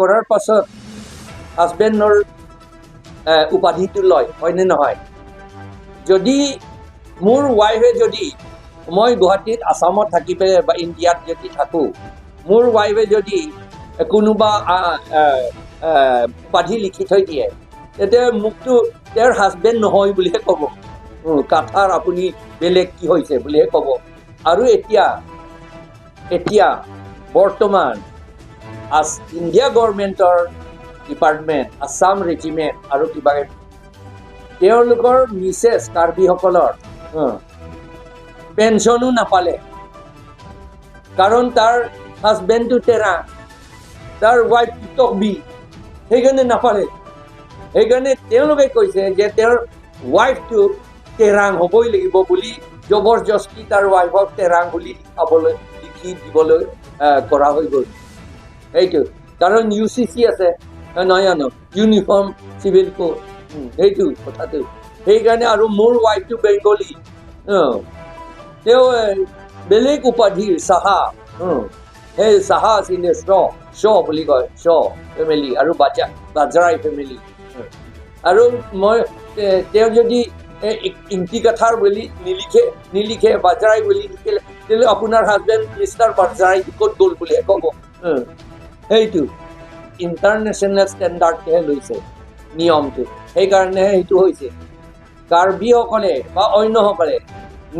কৰাৰ পাছত হাজবেণ্ডৰ উপাধিটো লয়, হয়নে নহয়? যদি মোৰ ৱাইফে, যদি মই গুৱাহাটীত, আছামত থাকি পেলাই বা ইণ্ডিয়াত যদি থাকোঁ, মোৰ ৱাইফে যদি কোনোবা উপাধি লিখি থৈ দিয়ে, তেতিয়া মোকতো তেওঁৰ হাজবেণ্ড নহয় বুলিহে ক'ব, কাথাৰ আপুনি বেলেগ কি হৈছে বুলিহে ক'ব। আৰু এতিয়া এতিয়া বৰ্তমান ইণ্ডিয়া গভৰ্ণমেণ্টৰ ডিপাৰ্টমেণ্ট, আছাম ৰেজিমেণ্ট আৰু কিবা, তেওঁলোকৰ মিছেছ কাৰ্বিসকলৰ পেঞ্চনো নাপালে, কাৰণ তাৰ হাজবেণ্ডটো তেৰা, তাৰ ৱাইফটো টকবি, সেইকাৰণে নাপালে। সেইকাৰণে তেওঁলোকে কৈছে যে তেওঁৰ ৱাইফটো তেৰাং হ'বই লাগিব বুলি জবৰদস্তি তাৰ ৱাইফক তেৰাং বুলি লিখাবলৈ, লিখি দিবলৈ কৰা হৈ গ'ল। সেইটো কাৰণ ইউচিচি আছে নহয় জানো, ইউনিফৰ্ম চিভিল কোড, সেইটো কথাটো সেইকাৰণে। আৰু মোৰ ৱাইফটো বেংগলী, তেওঁ বেলেগ উপাধিৰ চাহা, সেই চাহা আছিলে, শ শ বুলি কয়, শ ফেমিলি আৰু বাজৰাই ফেমিলি। আৰু মই তেওঁ যদি ইংতি কাথাৰ বুলি নিলিখে, বাজৰাই বুলি লিখিলে, তেতিয়াহ'লে আপোনাৰ হাজবেণ্ড মিষ্টাৰ বাজৰাই ক'ত গ'ল বুলিহে ক'ব। সেইটো ইণ্টাৰনেশ্যনেল ষ্টেণ্ডাৰ্ডহে লৈছে নিয়মটো, সেইকাৰণেহে সেইটো হৈছে। কাৰ্বিসকলে বা অন্যসকলে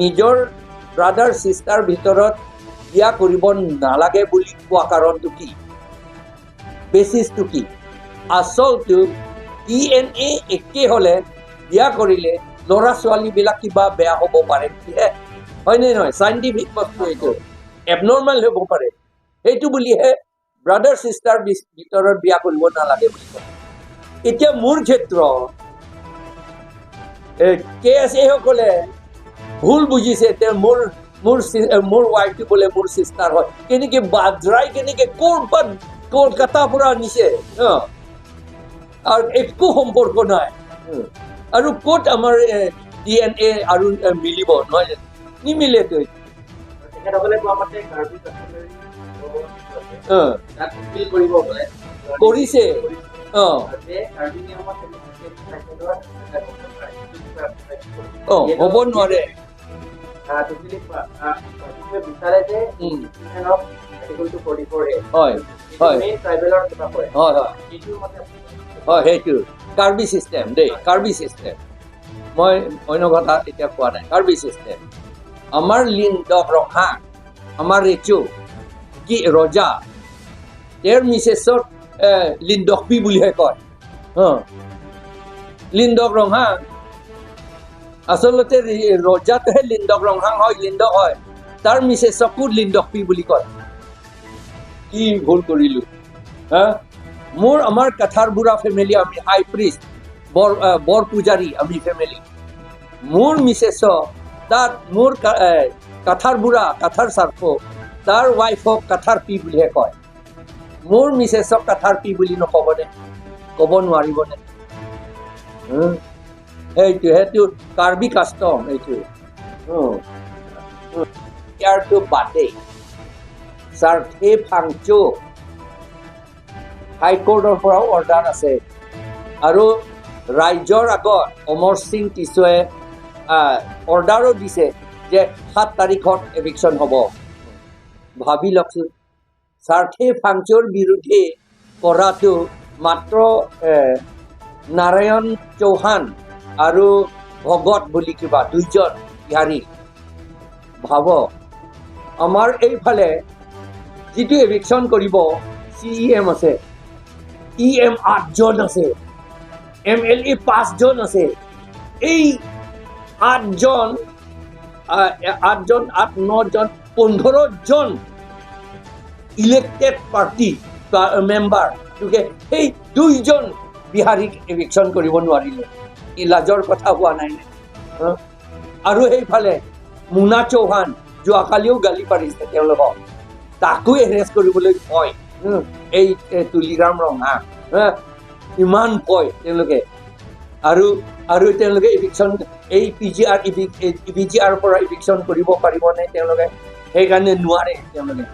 নিজৰ ব্ৰাদাৰ ছিষ্টাৰ ভিতৰত বিয়া কৰিব নালাগে বুলি কোৱা কাৰণটো কি, বেচিছটো কি? আচলটো ডিএনএ একে হ'লে বিয়া কৰিলে ল'ৰা ছোৱালীবিলাক কিবা বেয়া হ'ব পাৰে বুলিহে, হয়নে নহয়? চাইণ্টিফিক বস্তু এইটো, এবনৰ্মেল হ'ব পাৰে, সেইটো বুলিহে ব্ৰাদাৰ ছিষ্টাৰ ভিতৰত বিয়া কৰিব নালাগে বুলি কয়। এতিয়া মোৰ ক্ষেত্ৰত কে এছ এসকলে ভুল বুজিছে। তেওঁ মোৰ মোৰ মোৰ ৱাইফটো বোলে মোৰ ছিষ্টাৰ হয়, কেনেকে বাজৰাই, কেনেকে ক'ৰবাত কলকাতাৰ পৰা আনিছে, আৰু একো সম্পৰ্ক নাই, আৰু ক'ত আমাৰ ডিএনএ আৰু মিলিব নহয় জানো? নিমিলেতো। তেখেতসকলে কোৱা মতে কাৰ্বি কাষ্টমাৰী তাত appeal কৰিব বোলে। কৰিছে। যে কাৰ্বি নিয়মত হ'ব নোৱাৰে। বিচাৰে যে আৰ্টিকল 244A হয় হয় মেইন ট্ৰাইবেলৰ কিবা কৰে, হয় হয় সেইটোৰ মতে হয়, সেইটো কাৰ্বি চিষ্টেম দেই, কাৰ্বি চিষ্টেম। মই অন্য কথা এতিয়া কোৱা নাই। কাৰ্বি চিষ্টেম আমাৰ লিণ্ডক ৰখা, আমাৰ ৰেচু কি ৰজা, তেওঁৰ মিছেছত লিণ্ডকপি বুলিহে কয়। লিণ্ডক ৰংহাং আচলতে ৰজাটোহে লিণ্ডক ৰংহাং হয়, লিণ্ডক হয়, তাৰ মিছেছকো লিণ্ডকপি বুলি কয়। কি ভুল কৰিলো হা? মোৰ আমাৰ কাথাৰ বুঢ়া ফেমিলি, আমি হাই প্ৰিষ্ট, বৰ পূজাৰী আমি ফেমিলি। মোৰ মিছেছ তাত মোৰ কাথাৰ বুঢ়া, কাথাৰ চাৰ্ফ, তাৰ ৱাইফক কাথাৰ পি বুলিহে কয়। মোৰ মিছেছক কাথাৰ পি বুলি নক'বনে? ক'ব নোৱাৰিবনে? সেইটো কাৰ্বি কাষ্টম এইটো। ইয়াৰটো বাদেই, চাৰ্থে ফাংচু হাইকোৰ্টৰ পৰাও অৰ্ডাৰ আছে, আৰু ৰাজ্যৰ আগত অমৰ সিং টিচুৱে অৰ্ডাৰো দিছে যে 7 তাৰিখত এভিকশ্যন হ'ব। ভাবি লওকচোন, চাৰ্থে ফাংচুৰ বিৰুদ্ধে কৰাটো মাত্ৰ নাৰায়ণ চৌহান আৰু ভগত বুলি কিবা দুইজন বিহাৰী। ভাবক, আমাৰ এইফালে যিটো এভিকশ্যন কৰিব, চি ই এম আছে, ই এম 8জন আছে, এম এল এ 5জন আছে। এই 8জন, 8 9জন, 15জন ইলেক্টেড পাৰ্টি মেম্বাৰ, গতিকে সেই 2জন বিহাৰীক এভিকশ্যন কৰিব নোৱাৰিলে, ই লাজৰ কথা হোৱা নাই নে? আৰু সেইফালে মুনা চৌহান যোৱাকালিও গালি পাৰিছে তেওঁলোকক, তাকো এৰেষ্ট কৰিবলৈ ভয়। এই তুলিৰাম ৰঙা, ইমান ভয় তেওঁলোকে। আৰু তেওঁলোকে এভিকশ্যন, এই P G R, P G আৰৰ পৰা এভিকশ্যন কৰিব পাৰিবনে তেওঁলোকে? সেইকাৰণে নোৱাৰে তেওঁলোকে।